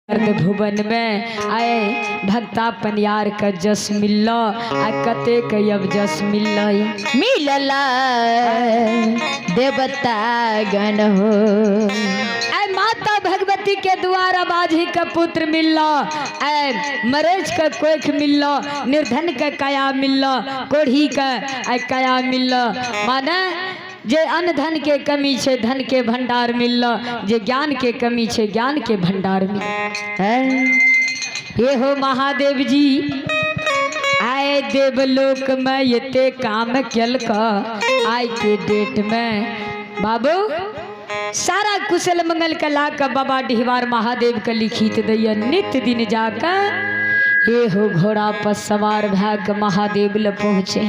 अर्ध भुवन में आए भक्ता पनियार के जस मिलल आ कते के अब जस मिलल। मिलला देवता गण हो। आए माता भगवती के द्वारा बाजी का पुत्र मिलल, आए मरेज के कोख मिलल, निर्धन के काया मिलल, कोढ़ी के आए काया मिलल। माने जे अन्न धन के कमी छे धन के भंडार मिलल, जे ज्ञान के कमी छे ज्ञान के भंडार मिलल। ये हो महादेव जी आए देवलोक में एते काम केलक आइ के डेट में बाबू सारा कुशल मंगल के ला के बाबा डिहवार महादेव के लिखित दैया नित्य दिन जाके ये हो घोड़ा पर सवार भए के महादेव ल पहुँचे।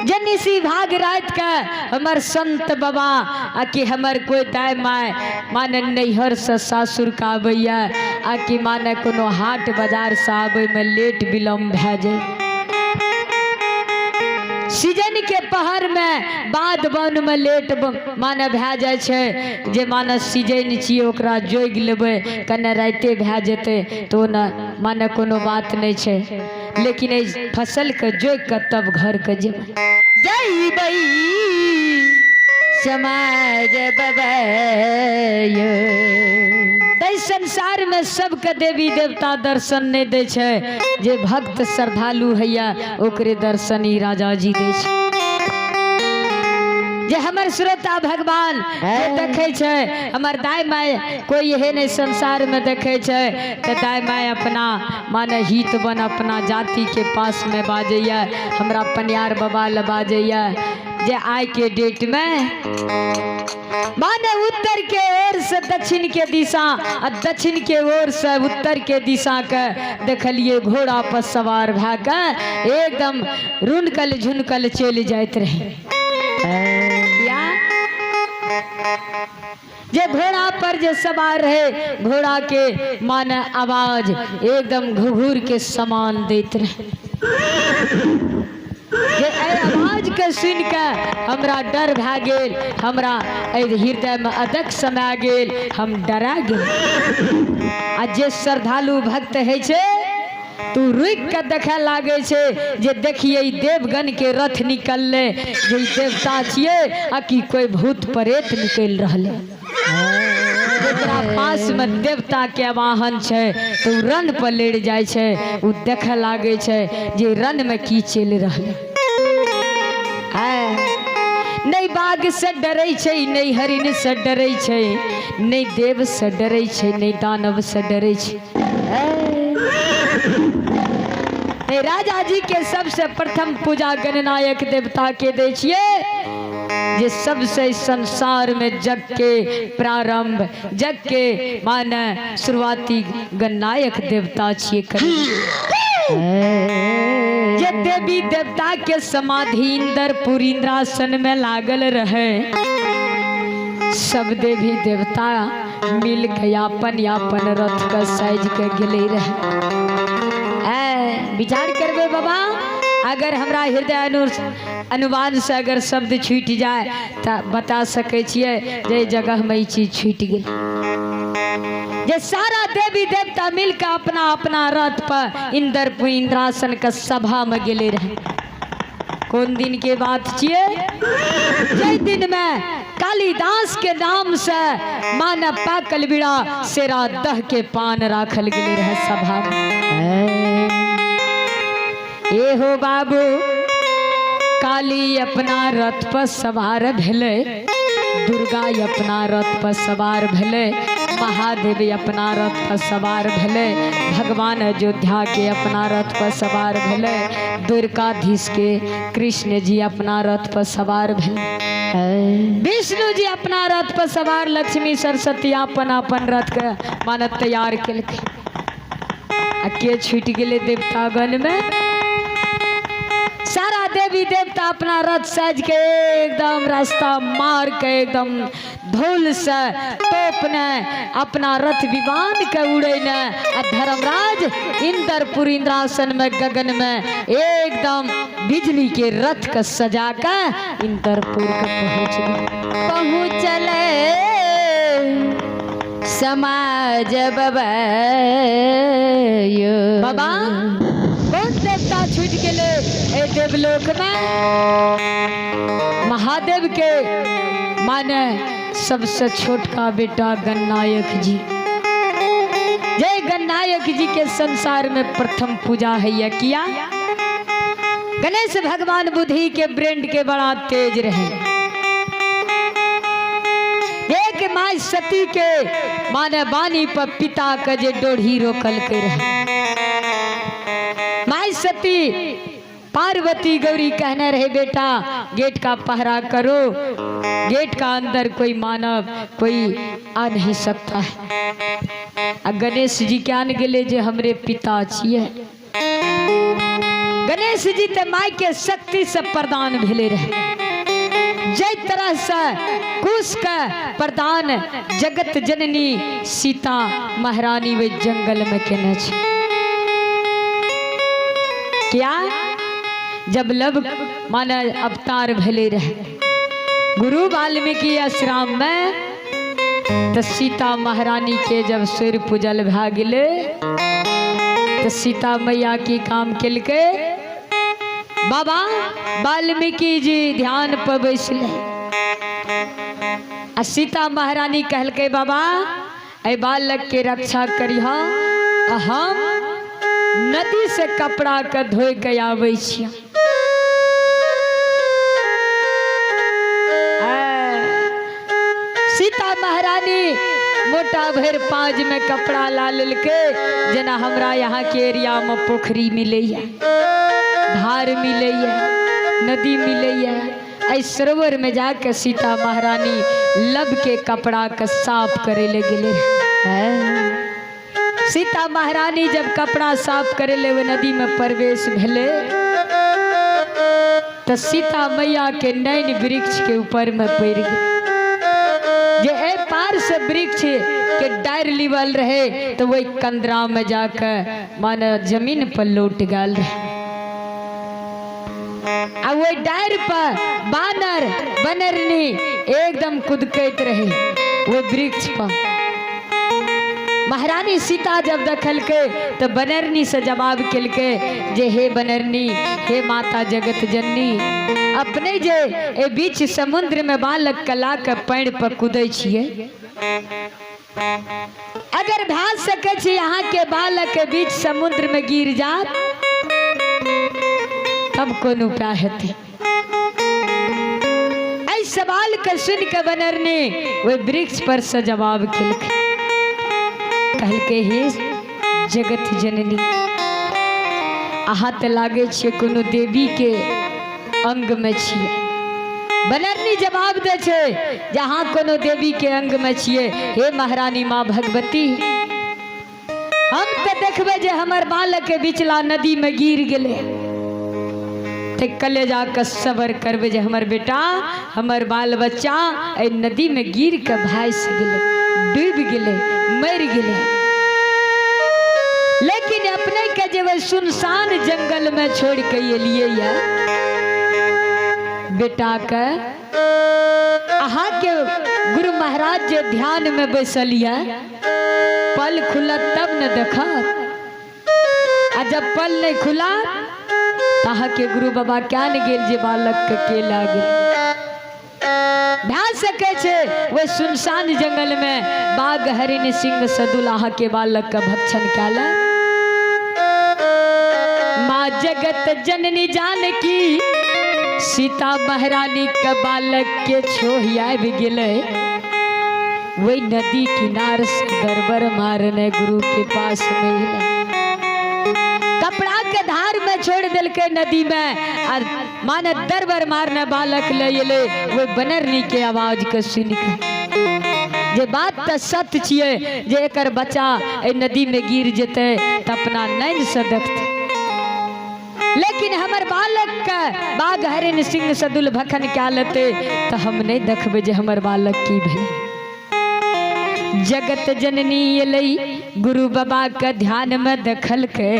जनिसी भाग रात के हमर संत बाबा आ कि हमर कोई दाय my माने नैहर से सासुर का आबैया आ कि माने कोनो हाट बाजार से आबै में लेट विलम्ब भए जाए। सीजन के पहर में बाद वन में लेट माने भए जाइ छै जे माने सीजन छियै ओकरा जोगि लेबै कने राइते भए जेतै तो ने माने कोनो बात नहि छै, लेकिन एहि फसल के जोगि के तब घर के जेबै। जइबै समाज बबैयो। तै संसार में सबके देवी देवता दर्शन नहीं दै छै, जे भक्त श्रद्धालु हैया ओकरे दर्शन ई राजा जी दै छै। जे हमर श्रोता भगवान जे देखै छै हमर दाय my कोई एहन नहीं संसार में देखै छै तऽ दाय my अपना माने हित बन अपना जाति के पास में बाजैया, हमरा पनियार बाबा ल बाजैया जे आइ के डेट में माने उत्तर के ओर से दक्षिण के दिशा आ दक्षिण के ओर से उत्तर के दिशा के देखलिए घोड़ा पर सवार भए के एकदम रुनकल झुनकल चलि जाइत रहे। या जे घोड़ा पर जे सवार रहे घोड़ा के माने आवाज एकदम घुघुर के समान दैत रहे। जे एहि आवाज के सुनि के हमरा डर भए गेल, हमरा एहि हृदय में अदक समा गेल, हम डरा गेल। आ जे श्रद्धालु भक्त होइ छै तू रुकि के देखे लागै छै जे देखिए ई देवगण के रथ निकललै, जे ई देवता छियै आ कि कोई भूत प्रेत निकलि रहलै। जेकरा पास में देवता के वाहन छै तो उ रण पर लड़ि जाइ छै, उ देखे लागै छै जे रण में की चलि रहलै। नहि बाघ से डरै छै, नहि हरिण से डरै छै, नहि देव से डरै छै, नहि दानव से डरै छै। राजा जी के सबसे प्रथम पूजा गणनायक देवता के दै छियै, जे सबसे संसार में जग के प्रारंभ जग के माने शुरुआती गणनायक देवता छियै। जे देवी देवता के समाधि इंद्रपुर इंद्रासन में लागल रहे, सब देवी देवता मिल के अपन अपन रथ के साइज के गेले रहे। विचार करबे बाबा, अगर हमरा हृदय अनुमान से अगर शब्द छूटि जाए तो बता सकै छियै जे जगह में ई चीज छूटि गेल। जे सारा देवी देवता मिल के अपना अपना रथ पर इंद्रपुर इंद्रासन के सभा में गेले रहे। कोन दिन के बात छियै? जै दिन में कालिदास के नाम से मानव पाकल बिड़ा सेरा दह के पान राखल गेले रहे सभा में। ए हो बाबू, काली अपना रथ पर सवार भेलै, दुर्गा अपना रथ पर सवार भेलै, महादेव अपना रथ पर सवार भेलै, भगवान अयोध्या के अपना रथ पर सवार भेलै, द्वारकाधीश के कृष्ण जी अपना रथ पर सवार भेलै, विष्णु जी अपना रथ पर सवार, लक्ष्मी सरस्वती अपन अपन रथ के माने तैयार केलकै। आ के छूटि गेलै देवतागण में? सारा देवी देवता अपना रथ साज के एकदम रास्ता मार के एकदम धूल से तोपने अपना रथ विमान के उड़ेने आ धर्मराज इंद्रपुर इंद्रासन में गगन में एकदम बिजली के रथ के सजा के इंद्रपुर के पहुंच गए। पहुंचले समाज बाबा यो। बाबा कौन देवता छूट गेले ए देवलोक में? महादेव के माने सबसे छोटका बेटा गणनायक जी। जय गणनायक जी के संसार में प्रथम पूजा है यह किया गणेश भगवान बुद्धि के ब्रेंड के बड़ा तेज रहे। एक माय सती के माने बानी पर पिता के जे डोढ़ी रोकल के रहे। माय सती पार्वती गौरी कहने रहे बेटा गेट का पहरा करो, गेट का अंदर कोई मानव कोई आ नहीं सकता है। आ गणेश जी क्या न गेले जे हमरे पिता छिए। गणेश जी ते माय के शक्ति से प्रदान भेले रहे। जय तरह से कुश के प्रदान जगत जननी सीता महारानी वे जंगल में केने छे। क्या जब लब माने अवतार भेले रहे गुरु वाल्मीकि आश्रम में, तो सीता महारानी के जब सिर पूजल भए गेलै तो सीता मैया की काम केलकै बाबा वाल्मीकि जी ध्यान पर बैसले आ सीता महारानी कहलकै बाबा एहि बालक के रक्षा करिह, आ हम नदी से कपड़ा के धोइ के आबै छियै। सीता महारानी मोटा भरि पाँज में कपड़ा ला लेलकै, जेना हमरा यहाँ के एरिया में पोखरी मिलैया, धार मिलैया, नदी मिलैया, एहि सरोवर में जाके सीता महारानी लब के कपड़ा के साफ करे ले गेलै। सीता महारानी जब कपड़ा साफ करे ले वो नदी में प्रवेश भेलै तो सीता मैया के नैन वृक्ष के ऊपर में पड़ गए। जे ए पार से वृक्ष के डार लिवल रहे तो वही कंदरा में जाकर माने जमीन पर लौट गल रहे। आ वही डार पर बानर बनरनी एकदम कुदकैत रहे वो वृक्ष पर। महारानी सीता जब देखलकै तो बनरनी से जवाब केलकै जे हे बनरनी, हे माता जगत जननी, अपने जे ए बीच समुद्र में बालक कला के पैर पर कूदै छियै, अगर भा सकै छी अहाँ के बालक के बीच समुद्र में गिर जात तब कोन उपाय हेतै? एहि सवाल के सुन के बनरनी ओहि वृक्ष पर से जवाब केलकै, कहलकै हे जगत जननी, अहाँ तऽ लागै छियै कोनो देवी के अंग में छियै। बनरनी जवाब दै छै जे अहाँ कोनो देवी के अंग में छियै। हे महारानी माँ भगवती, हम तऽ देखबै जे हमर बालक के बिचला नदी में गिर गेलै तऽ कलेजा के सबर करबै जे हमर बेटा, हमर बाल बच्चा एहि नदी में गिर के भासि गेलै, डूबि गेलै, मरि गेलै। लेकिन अपने के जे ओहि सुनसान जंगल में छोड़ के एलियै ये बेटा के, अहाँ के गुरु महाराज जे ध्यान में बैसल ये, पल खुलत तब न देखत, आ जब पल नहीं खुला तो अहाँ के गुरु बाबा क्या न गेल जे बालक के के लागल भए सकै छै ओहि सुनसान जंगल में बाघ हरिण सिंह सदुल अहाँ के बालक के भक्षण कयल। माँ जगत जननी जानकी सीता महारानी के बालक के छोहि आबि गेलै, वही नदी किनार से दरबर मारने गुरु के पास में एलै। कपड़ा के धार में छोड़ देलकै नदी में और माने दरबर मारने बालक ले एलै। वही बनरनी के आवाज के सुन के जे बात तऽ सत्य छियै जे एकर बच्चा एहि नदी में गिर जेतै तऽ अपना नैन से देखतै, लेकिन हमर बालक के बाघ हरिण सिंह सदुल भखन क्या लेतै तऽ हम नहि देखबै जे हमर बालक की भेलै। जगत जननी एलै गुरु बाबा के ध्यान में देखलकै,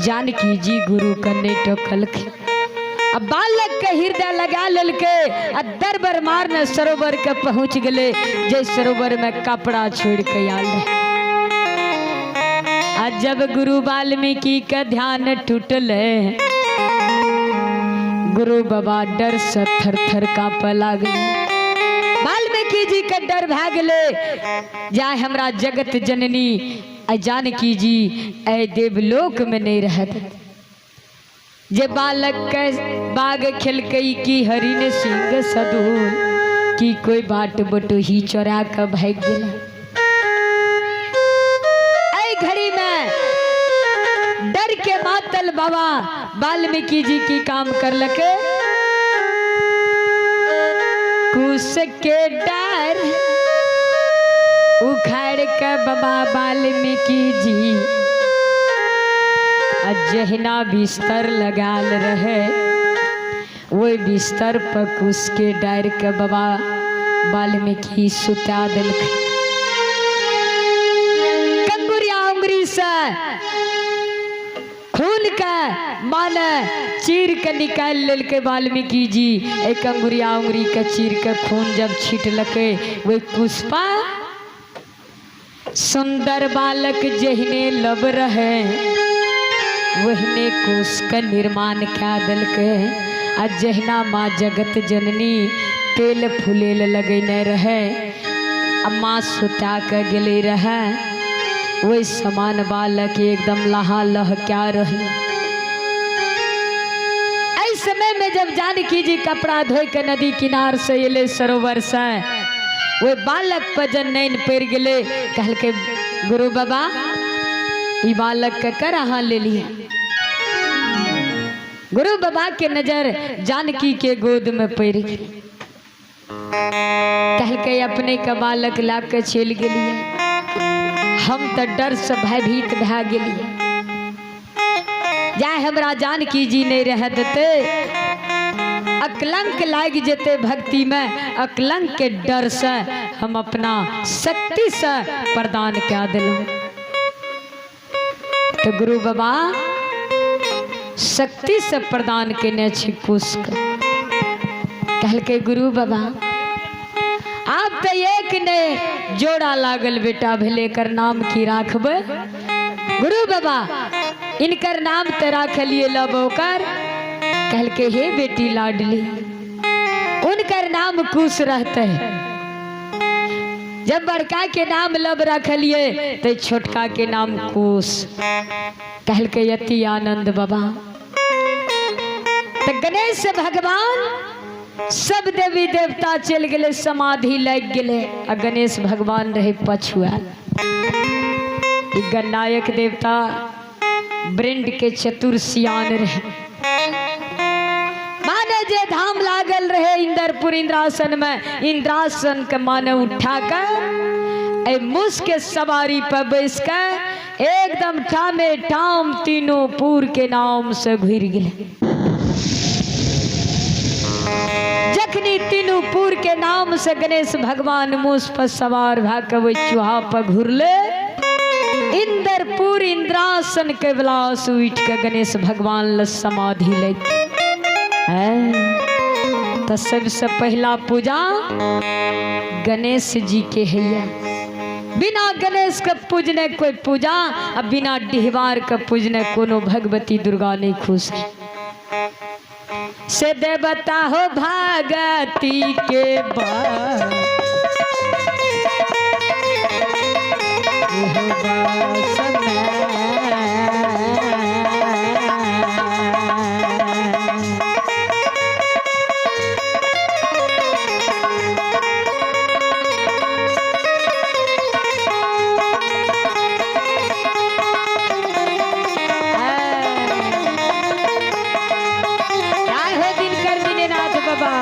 जानकी जी गुरु के नहि टोकलकै। आ बालक के हृदय लगा लेलकै आ दरबर मारने सरोवर के पहुंच गेलै, जे सरोवर में कपड़ा छोड़ के आयल रहे। आ जब गुरु वाल्मीकि के ध्यान टूटले, गुरु बाबा डर से थर थर कांपे लागले। वाल्मीकि जी के डर भए गेलै, जाय हमरा जगत जननी आ जानकी जी ऐ देवलोक में नहीं रहत। जे बालक के बाग खेलकै की हरिन सिंह सदूल, की कोई बाट बटोही चोरा के भागि गेल। ऐ घड़ी में डर के मातल बाबा वाल्मीकि जी की काम करलकै, कुश के डर उखाड़ के बाबा वाल्मीकि जी आ जहिना बिस्तर लगाल रहे वही बिस्तर पर कुश के डार के बाबा वाल्मीकि सुता देलकै। कंगुरिया उंगरी से खून के माने चीर के निकाल लेलकै वाल्मीकि जी। एक अंगुरिया उंगरी के चीर के खून जब छिटलकै वही पुष्पा सुंदर बालक जहिने लब रहे वहने कुश के निर्माण कए देलकै। आ जहिना माँ जगत जननी तेल फुलेल लगेने रहे आ माँ सुता के गेले रहे, वही समान बालक एकदम लहा लह क्या रहे। एहि समय में जब जानकी जी कपड़ा धोइ के नदी किनार से एले सरोवर से, वही बालक पर जब नैन पड़ि गेलै, कहलकै गुरु बाबा ई बालक के कर अहाँ लेलियै। गुरु बाबा के नजर जानकी के गोद में पड़ि गेलै। कहलकै अपने के बालक ला के चलि गेलियै, हम तऽ डर से भयभीत भए गेलियै, जाय हमरा जानकी जी नहीं रह देते, अकलंक लागि जेते भक्ति में, अकलंक के डर से हम अपना शक्ति से प्रदान कए देलहुँ। तो गुरु बाबा शक्ति से प्रदान केने छी कुश के। कहलकै गुरु बाबा आब तो एक ने जोड़ा लागल बेटा भेले, एकर नाम की राखबै? गुरु बाबा इनकर नाम तो राखलिए लब ओकर। कहलकै हे बेटी लाडली उनकर नाम कुश रहते। जब बड़का के नाम लब रखलिए तो छोटका के नाम कुश। कहलकै अति आनंद बाबा। तो गणेश भगवान सब देवी देवता चलि गेलै, समाधि लागि गेलै आ गणेश भगवान रहे पछुआल। ई गणनायक देवता ब्रेंड के चतुर सियान रहे, माने जे धाम लागल रहे इंदरपुर इंद्रासन में, इंद्रासन के माने उठा के ए मुस के सवारी पर बैस के एकदम ठामे ठाम तीनों पुर के नाम से घुर गेलै। जखनी तीनू पुर के नाम से गणेश भगवान मूस पर सवार भए के ओहि चूहा पर घुरले, इंदरपुर इंद्रासन के विलास उठ के गणेश भगवान ल समाधि लग। तो सबसे पहला पूजा गणेश जी के है। बिना गणेश के पूजने कोई पूजा आ बिना डिहवार के पूजने कोनो भगवती दुर्गा नहीं खुश है। से देवता हो भगती के जय हो दिनकर दीननाथ बाबा।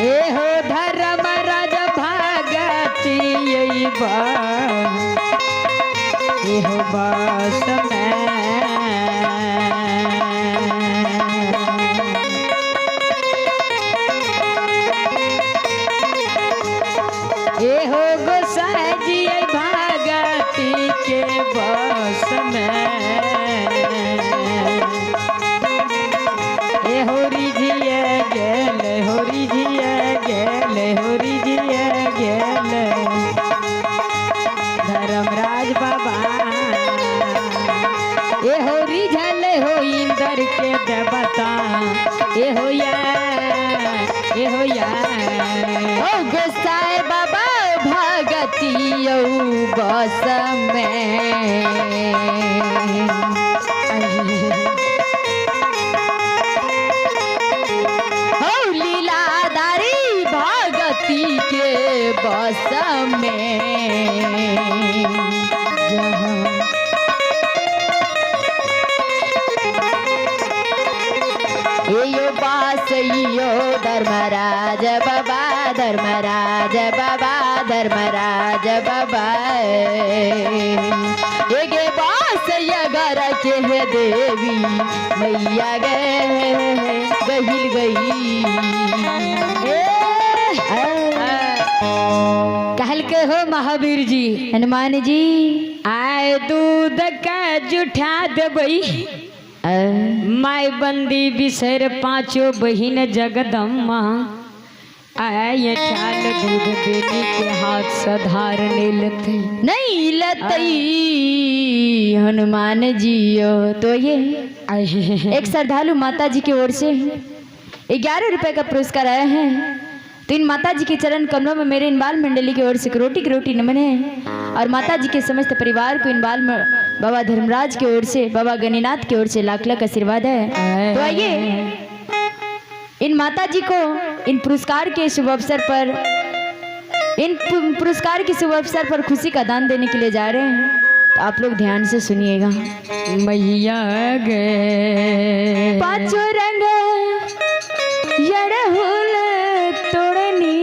ए हो धर्म राज भगती एहो बस में। एहो गोसाई जी भगती के बस में। ए होरी जिए गेल, होरी जिए गेल, होरी जिए गेल धर्मराज बाबा। ए होरी झल हो इंदर के देवता, ए हो या, ए हो या। ओ गोसाई बाबा भगती बस में। हो लीलाधारी भगती के बस में। यो बास यो धर्मराज बाबा, धर्मराज बाबा, धर्मराज बाबा। एगे बास घर के हे देवी मैया गे गहिल गई। कहल के हो महावीर जी, हनुमान जी, आए दूध के जुठा देबई माय बंदी बिसर पांचों बहिन जगदम्मा। आए ठाल दूध बेटी के हाथ सधार लेते। नहीं लतई हनुमान जी। तो ये एक श्रद्धालु माता जी की ओर से 11 रुपए का पुरस्कार आया है। तो इन माता जी के चरण कमलों में मेरे इन बाल मंडली की ओर से रोटी की रोटी नमन है। और माता जी के समस्त परिवार को इन बाल बाबा धर्मराज की ओर से, बाबा गणिनाथ की ओर से लाख लाख आशीर्वाद है। तो आइए इन माता जी को इन पुरस्कार के शुभ अवसर पर, इन पुरस्कार के शुभ अवसर पर खुशी का दान देने के लिए जा रहे हैं। तो आप लोग ध्यान से सुनिएगा। मैया गे पांचों रंग यड़हुल तोड़नी,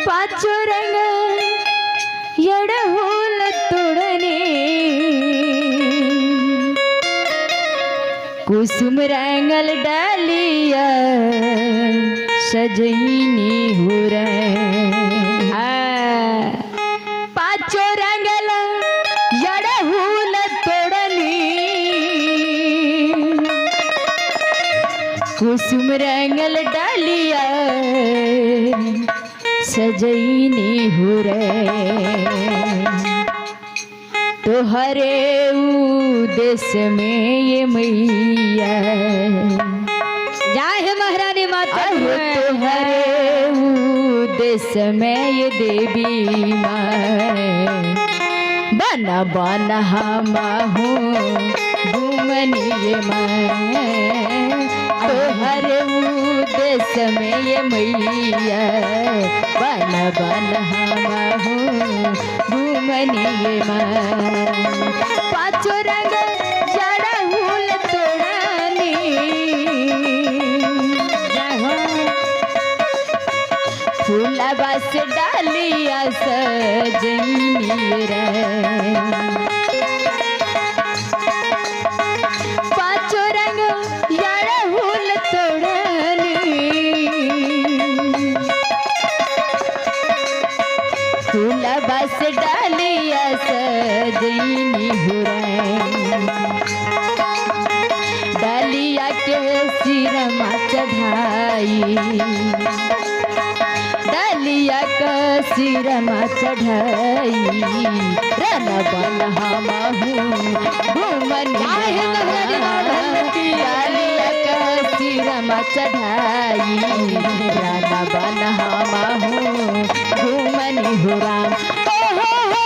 पांचों रंग यड़हुल तोड़नी, कुसुम रंगल डालिया सजनी हो रे। पांचों रंगल यड़हुल तोड़नी, कुसुम रंगल डालिया सजनी हो रे। तो हरे उदेश में ये मैया, जय हे महारानी माता। अहो तो हरे उदेश में ये देवी माँ, बना बना हम हूँ घूमनी ये माँ। तो हरे उदेश में ये मैया, बना बना हम हूँ घूमनी ये माँ। पाँचों रंग जड़हुल तोड़नी, फूला बस डालिया सजनी रे। पाँचों रंग यड़हुल तोड़नी, फूला बस डालिया सजनी हो रे। डालिया के सिरमा चढ़ाई, डालिया का सिरमा चढ़ाई, रन बन हम हूँ घूमनी। डालिया का सिरमा चढ़ाई, रन बन हम हूँ घूमनी हो राम। ओ हो हो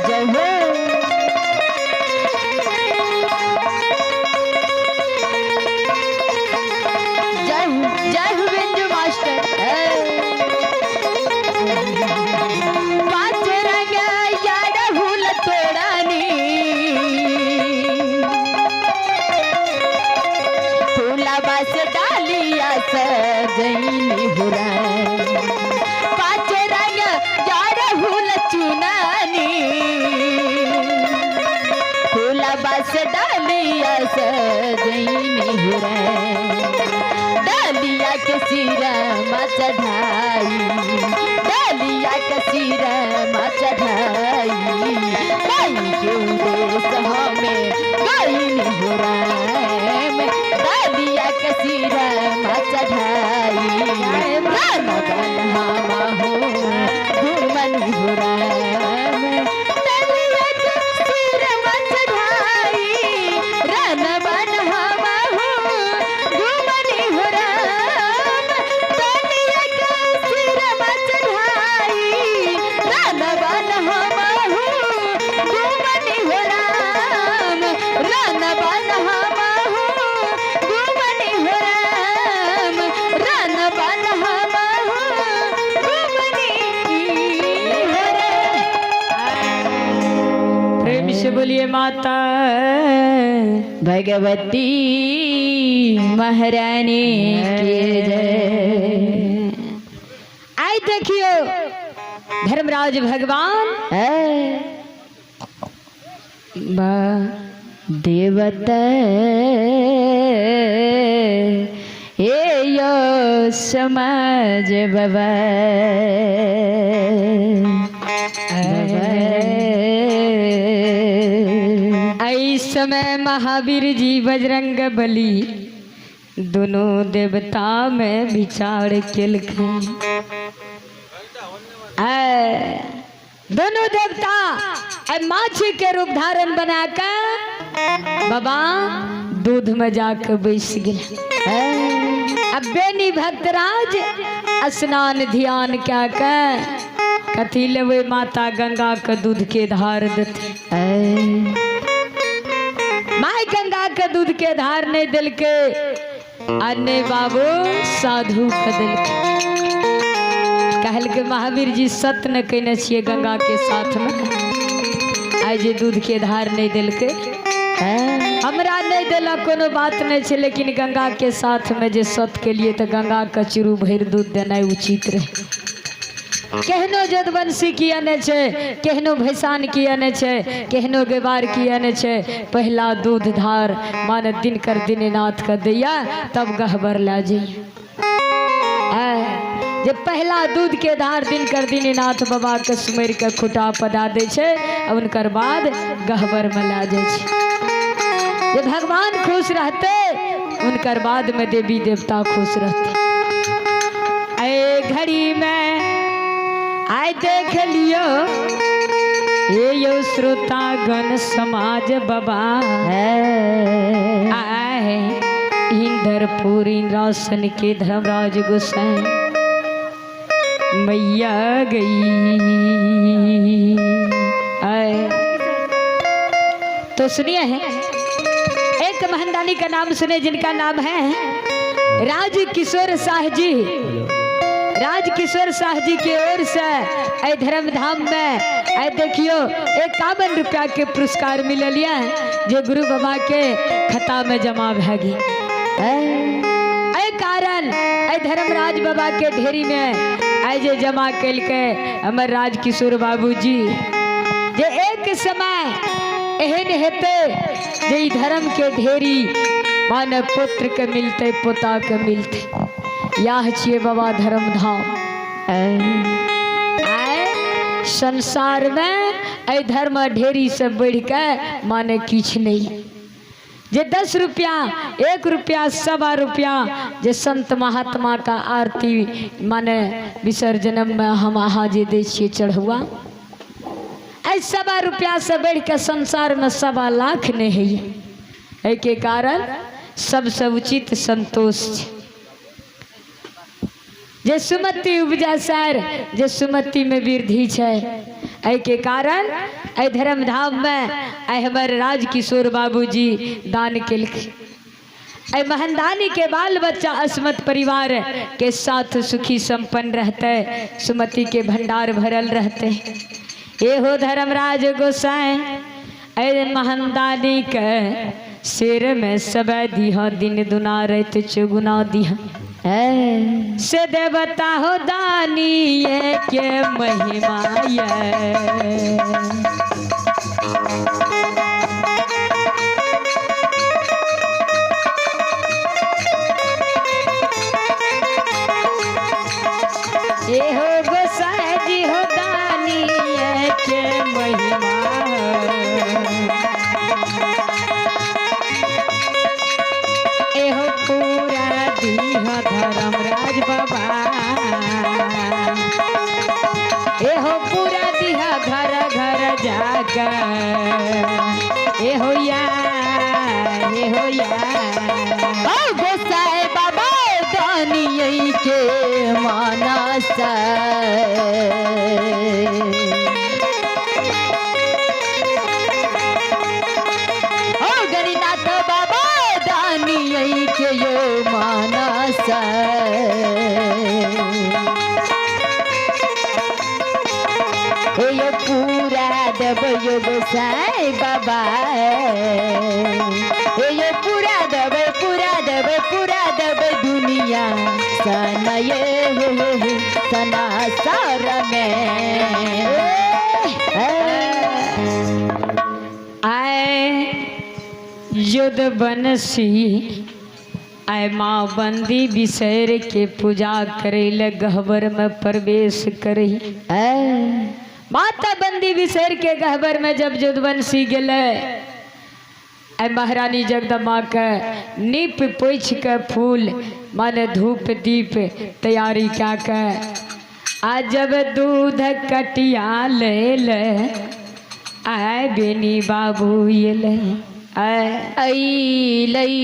जय हो। हो राम। पाँच रंग जारहुल चुनानी, फूला बस डालिया सजैनी हो राम। डालिया के सिरा चढ़ाई, डालिया के सिरा चढ़ाई, माई के उदेश हमें गईनी हो राम। डालिया के सिरा चढ़ाई, राम बन हम हो घुमन हो राम। डालिया के सिरा चढ़ाई, राम बन हम हो घुमन हो राम। डालिया के सिरा चढ़ाई, राम बन हम हो घुमन हो राम। राम बन हम हो घुमन हो राम। राम बन हम हो घुमन हो राम। प्रेम से बोलिए माता भगवती महारानी के जय। आई देखियो धर्मराज भगवान देवता हे यो समाज बाबा, बाबा। आई समय महावीर जी बजरंग बली दोनों देवता में विचार केलखिन। ऐ दोनों देवता ऐ माछी के रूप धारण बना के बाबा दूध में जाके बैस गेल। अब बेनी भक्तराज स्नान ध्यान क्या के कथी लेबै माता गंगा के दूध के धार देते। माई गंगा के दूध के धार नहीं दिलके, अन्य बाबू साधु के दिलके। कहलके महावीर जी सत न कहने छियै गंगा के साथ में, आइ जे दूध के धार नहीं दिलके। हमरा नहीं देला कोनो बात नहीं छै, लेकिन गंगा के साथ में जे सत के लिए तो गंगा के चूरू भरि दूध देनाइ उचित रहे। केहनो जदवंशी किया ने छै, केहनो भैसान किया ने छै, केहनो गेवार किया ने छै, पहला दूध धार मान दिनकर दिननाथ के दैया तब गहबर ला जइया। जे पहला दूध के धार दिनकर दिननाथ बाबा के सुमरि के खुटा पदा दै छै, आ उनकर बाद गहबर में ला जाइ छै। जे भगवान खुश रहते उनकर बाद में देवी देवता खुश रहते। ऐ घड़ी में आइ देख लियो हे यो श्रोता गण समाज बाबा, आए इंद्रपुर इंद्रासन के धर्मराज गोसाई मैया गई। आए तो सुनिए है एक महंदानी का नाम सुने जिनका नाम है राज किशोर शाह जी। राज किशोर शाह जी के ओर से ऐ धर्म धाम में ऐ देखियो 51 रुपया के पुरस्कार मिलल ये जे गुरु बाबा के खाता में जमा भए गेल। ऐ कारण ऐ धर्मराज बाबा के ढेरी में ऐ जे जमा केलकै हमर राज किशोर बाबूजी, जे एक समय एहन हेतै जे ई धर्म के ढेरी माने पुत्र के मिलते पोता के मिलते। यह छियै बाबा धर्म धाम। आए संसार में ऐ धर्म ढेरी से बढ़ के माने किछु नहीं। जे 10 रुपया 1 रुपया 1.25 रुपया जे संत महात्मा का आरती माने विसर्जनम में हम अहाँ जे दै छियै चढ़ुआ, ऐ 1.25 रुपया से बढ़ के संसार में 1.25 लाख नहीं है। एहिके कारण सबसे उचित संतोष छै। जे सुमति उपजा सर, जे सुमति में वृद्धि छै, एहिके कारण एहि धर्म धाम में आइ हमर राजकिशोर बाबूजी दान केलखिन। एहि महनदानी के बाल बच्चा अस्मत परिवार के साथ सुखी संपन्न रहते, सुमति के भंडार भरल रहते। एहो धर्मराज गोसाई एहि महनदानी के शेर में सब दिह दिन दुना राति चौगुना दिह। है। से देवता हो दानी ये के महिमा ये। ए हो गोसाई जी हो दानी ये के महिमा। एहो पूरा दीह धर्मराज बाबा, एहो पूरा दीह घर घर जाकर, एहो या एहो या। ओ गोसाई बाबा दानियै के मानस। ओ गणिनाथ बाबा दानियै के यो मानस। हे यो पूरा देव यो गोसाई बाबा, हे यो पूरा देव पूरा देव पूरा देव दुनिया सनये हो हो सना सार में। आए युद्ध बनसी आए माँ बंदी बिसैर के पूजा करे ले गहबर में प्रवेश करही। माता बंदी बिसैर के गहबर में जब युद्धवंशी गेले, आए महारानी जगदम्बा के नीप पोछ के फूल माने धूप दीप तैयारी क्या के आ जब दूध कटिया ले ले आए बेनी बाबू ये ले आए ऐ लई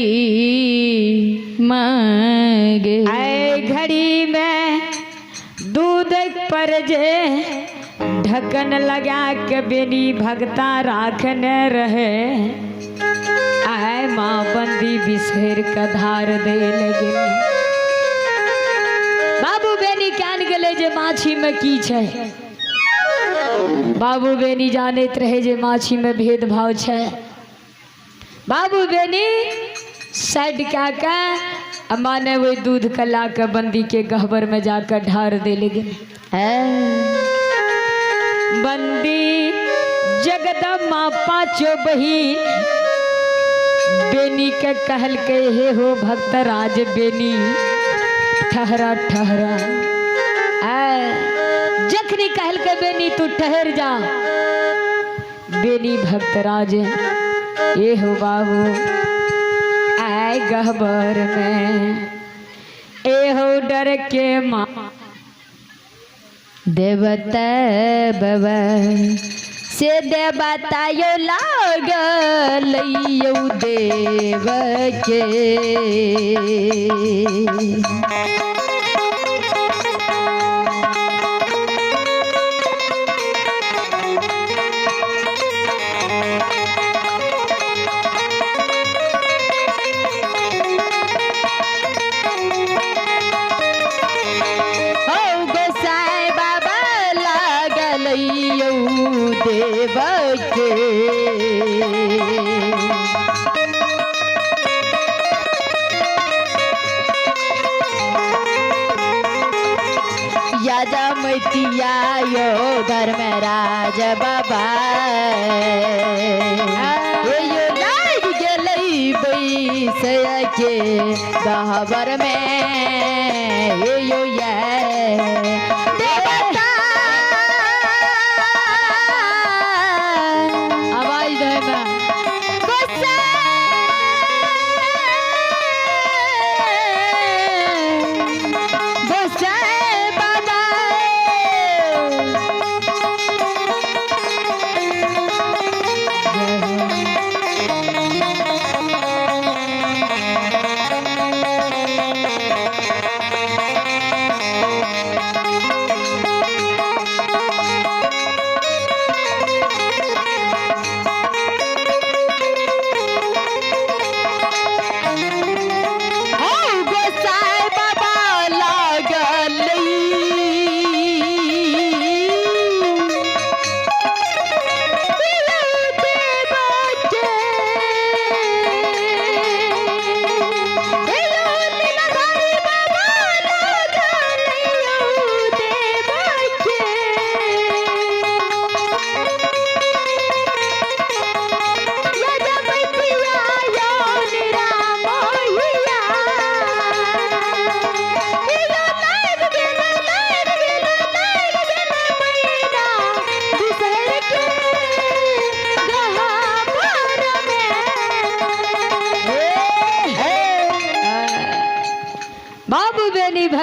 मांगे। आए घड़ी में दूध पर जे ढक्कन लगा के बेनी भगता राखने रहे, आए माँ बंदी बिसैर के धार दे लगे। बाबू बेनी कान गेले जे माछी में की छै। बाबू बेनी जानैत रहे जे माछी में भेदभाव छै। बाबू बेनी साइड कए के आ माने वही दूध के ला के बंदी के गहबर में जाकर ढार दे लगे। बंदी जगदम्बा पाँचों बहिन बेनी के कहल के हे हो भक्त राज बेनी ठहरा ठहरा। जखनी कहल के बेनी तू ठहर जा, बेनी भक्त राज ये हो बाबू आए गहबर में ए हो डर के माँ देवता बाबा से देवता यो लागल यो देव के। ओ गोसाई बाबा लागल यो देव के। याजमतिया यो धर्मराज बाबा हे यो लाग गेलै बैसय के गहबर में हे यो ये देवता। आवाज दे में गोसाई बाबा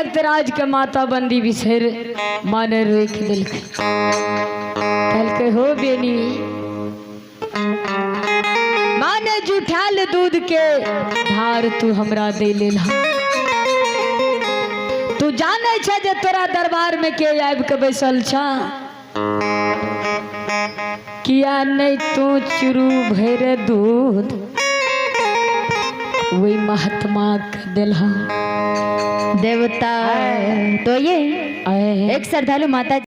भक्तराज के माता बंदी बिसर माने रोकि देलकै। कहलकै हो बेनी, माने जुठाल दूध के धार तू हमरा दे लेल। तू जानै छ जे तोरा दरबार में के आबि के बैसल छ? किया नहीं तू चुरू भर दूध वही महात्मा के देलहा? देवता। तो ये आए। एक श्रद्धालु माता